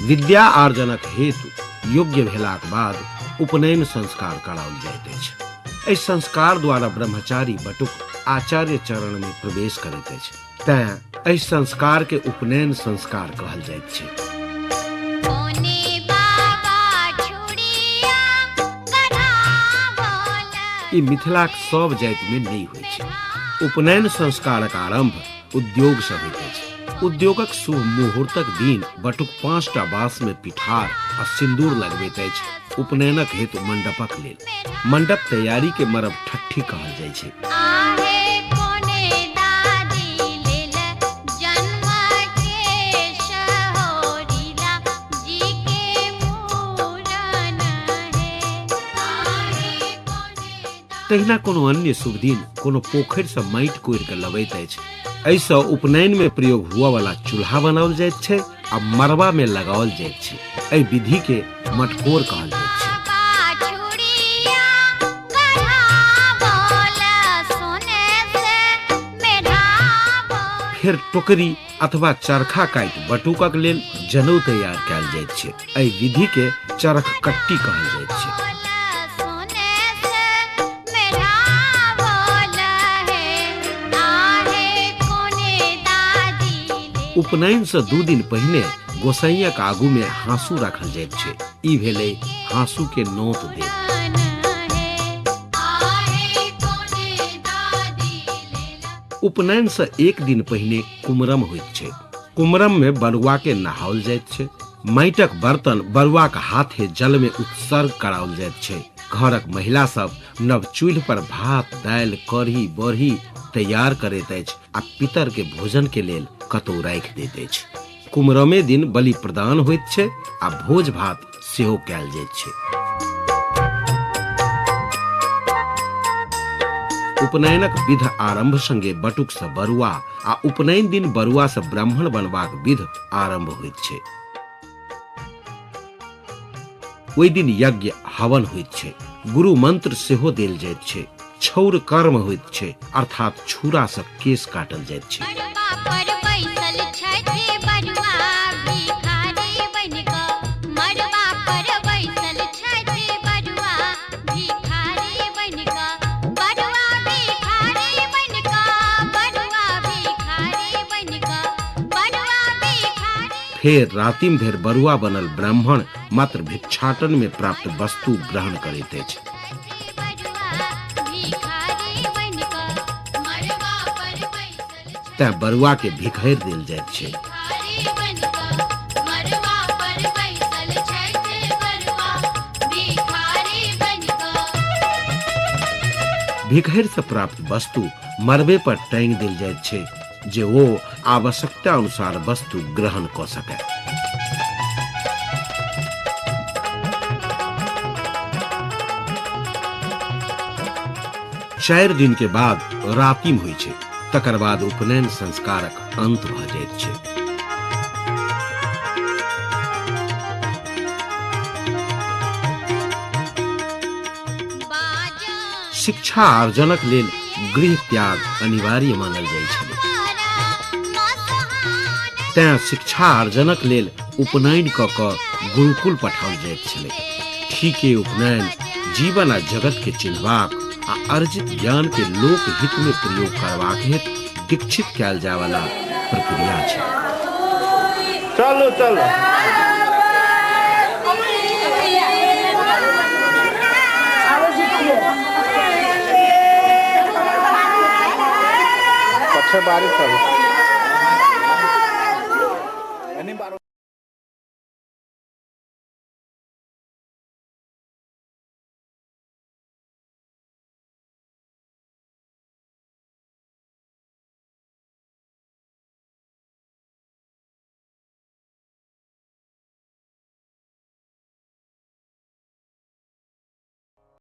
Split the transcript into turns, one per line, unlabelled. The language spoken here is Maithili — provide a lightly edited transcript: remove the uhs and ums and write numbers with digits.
विद्या आर्जनक हेतु योग्य भेलाक बाद उपनयन संस्कार कराओल जाइत अछि। एहि संस्कार द्वारा ब्रह्मचारी बटुक आचार्य चरण में प्रवेश करैत अछि, तें एहि संस्कार के उपनयन संस्कार कहल जाइत छै। ई मिथिलाक सब जाति में नहि होइ छै। उपनयन संस्कारक आरंभ उद्योग से होइत अछि। उद्योगक शुभ मुहूर्तक दिन बटुक 5टा बांस में पिठार आ सिंदूर लगबैत अछि उपनयनक हेतु मंडपक लेल। मंडप तैयारी के मरब ठट्ठी कहल जाइ छै। तहिना कोनो अन्य शुभ दिन कोनो पोखरि से माटि कोरि के लबैत अछि। एहिसँ उपनयन में प्रयोग हुआ वाला चूल्हा बनाओल जाइत छै आ मरबा में लगाओल जाइत छै। एहि विधि के मटकोर कहल जाइत छै। फेर टोकरी अथवा चरखा काटि बटुकक लेल जनउ तैयार कयल जाइत छै। एहि विधि के चरख कट्टी कहल जाइत छै। उपनयन से 2 दिन पहिने गोसाइयक आगू में हाँसू राखल जाइत छै। ई भेलै हाँसू के नोत देब। उपनयन से 1 दिन पहिने कुमरम होइत छै। कुमरम में बरुआ के नहाओल जाइत छै। माटिक बर्तन बरुआक हाथे जल में उत्सर्ग कराओल जाइत छै। घरक महिला सब नव चूल्हि पर भात, दालि, कढ़ी, बड़ी तैयार करैत अछि आ पितर के भोजन के लेल कतौ राखि दैत अछि। कुमरमे दिन बलि प्रदान होइत छै आ भोज भात सेहो कयल जाइत छै। उपनयनक विध आरंभ संगे बटुक से बरुआ आ उपनयन दिन बरुआ से ब्राह्मण बनबाक विध आरंभ होइत छै। ओहि दिन यज्ञ हवन होइत छै। गुरु मंत्र सेहो देल जाइत छै। छौर कर्म होइत छै, अर्थात छुरा से केश काटल जाइत छै। फेर रातिम धरि बरुआ बनल ब्राह्मण मात्र भिक्षाटन में प्राप्त वस्तु ग्रहण करैत अछि। तें बरुआ के भिखैर देल जाइत छै। भिखैर से प्राप्त वस्तु मरबे पर टांगि देल जाइत छै जे ओ आवश्यकता अनुसार वस्तु ग्रहण क सकै। 4 दिन के बाद रातिम होइ छै, तकर बाद उपनयन संस्कारक अंत भ जाइत छै। शिक्षा आर्जनक लेल गृह त्याग अनिवार्य मानल जाइ छलै, तें शिक्षा आर्जनक लेल उपनयन क क गुरुकुल पठाओल जाइत छलै। ठीके उपनयन जीवन आ जगत के चिन्हबाक आ अर्जित ज्ञान के लोक हित में प्रयोग करबाक हेतु दीक्षित कयल जाय वाला प्रक्रिया छै।
चलू चलू। पछे बारिश।